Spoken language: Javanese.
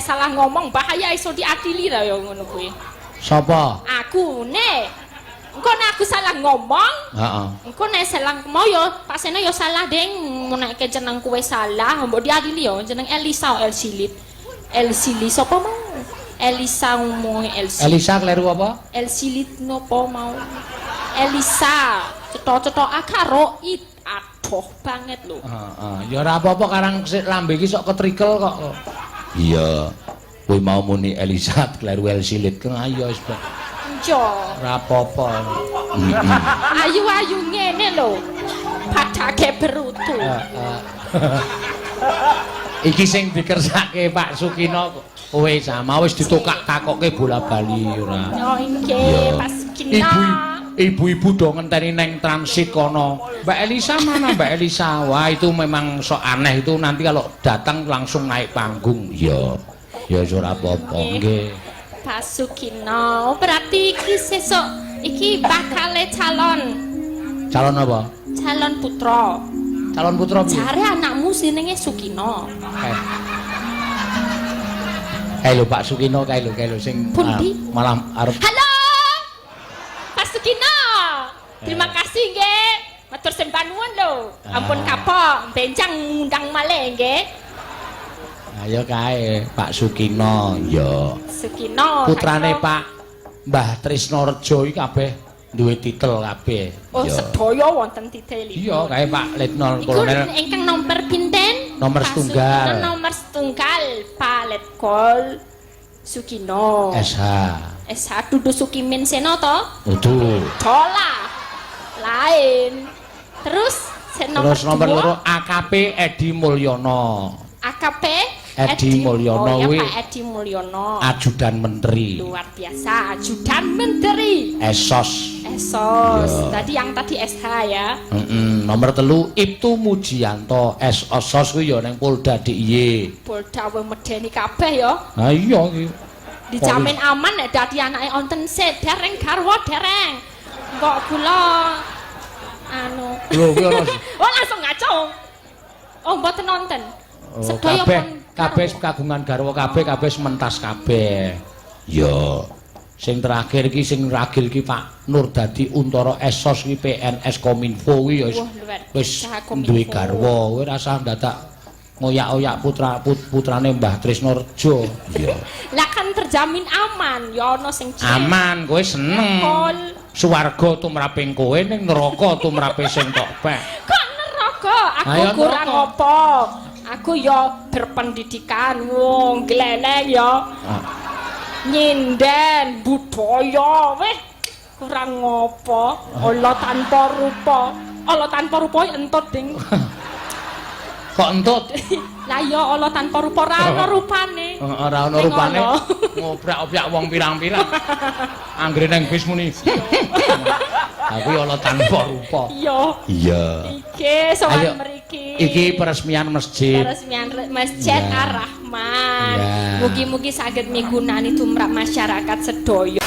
Nek salah ngomong bahaya, iso diadili lah ya ngono kuwi. Sapa? Aku nek engko nek aku salah ngomong, engko nek salah mau yo pasene yo salah ding, nek jeneng kuwe salah, mbok diadili yo jeneng Elisa Elsilit. Elsili sapa mau? Elisa ngomong Elsi. Elisa kleru apa? Elsilit nopo mau? Elisa cetha-cetha karo it adoh banget lho. Heeh, ya ora apa-apa, karang sik lambe iki sok ketrikel kok. Iya. Kowe mau muni Elisa kleru Elsilit. Ayo wis Jo. Ora apa-apa. Ayu-ayu ngene lho. Padake berutu. Heeh. Iki sing dikersake Pak Sukino kowe sama wis ditokak-takokke bola-bali ora. Oh nggih, Pak Sukino. Ibu ibu-ibu do ngenteni neng transit kono. Mbak Elisa mana, Mbak Elisa? Wah, itu memang sok aneh itu, nanti kalau datang langsung naik panggung. Iya. Ya wis ora apa-apa nggih. Pak Sukino, berarti iki sesuk iki bakale calon Calon apa? Calon putra. Calon putra piye? Jare anakmu jenenge Sukino. Eh. Eh lho, Pak Sukino kae lho sing Pundi? ah, malah arep Halo. Pak Sukino. Terima kasih nggih. Matur sembah nuwun lho. Ampun kapok, benjang ngundang malih nggih. Ayo kae Pak Sukino ya. Sukino. Putrane saiki. Pak Mbah Trisno Rejo iki kabeh duwe titel kabeh. Oh, sedaya wonten titelipun. Iya, kae Pak Letnan Iku Kolonel. Ingkang nomor pinten? Nomor Pak setunggal. Sukino nomor setunggal, Pak Letkol Sukino. SH. SH dudu Sukimin Seno to? Udu. Dola. Lain. Terus sen nomor Terus nomor dua, loro AKP Edi Mulyono. AKP Edi Mulyono Oh, ya, kuwi Pak Edi Mulyono. Ajudan Menteri. Luar biasa, ajudan menteri. Esos. Esos. Iya. Tadi yang tadi SH ya. Nomor telu Iptu Mujianto SOS kuwi ya ning Polda DIY. Polda wong medeni kabeh ya. Ha iya iki. Dijamin aman nek dadi anake onten sik dereng garwa dereng. Kok kula anu. Lho, kuwi ana. Oh, langsung ngacung. Oh, mboten nonton. Oh, Sedaya kabeh pun kabeh kagungan garwa kabeh, kabeh mentas kabeh. Ya. Sing terakhir iki sing ragil iki Pak Nurdadi Untara Esos iki PNS Kominfo kuwi ya wis Wah, luar wis biasa, Kominfo. Duwe garwa. Kowe rasah dadak ngoyak-oyak putrane Mbah Trisno Rejo. Iya. Lah kan terjamin aman, ya ana sing cek. Aman, kowe seneng. Pol. Swarga tumraping kowe, ning neraka tumrape sing tok pek. Kok neraka? Aku Ayo, kurang neraka. apa? Aku ya berpendidikan, wong gleleng ya. Ah. Nyinden budaya weh kurang ngopo? Ala tanpa rupa. Ala tanpa rupa entut ding. Kok entut? Lah ya ala tanpa rupa, ora ana rupane. Heeh, ora ana Ning rupane. ana. Ngobrak-obrak wong pirang-pirang. Anggere nang bis muni. Aku ya ala tanpa rupa. Iya. Iya. Iki sowan Ayo, mriki. iki peresmian masjid. Peresmian Masjid Iya. Ar-Rahman. Iya. Mugi-mugi saged migunani tumrap masyarakat sedaya.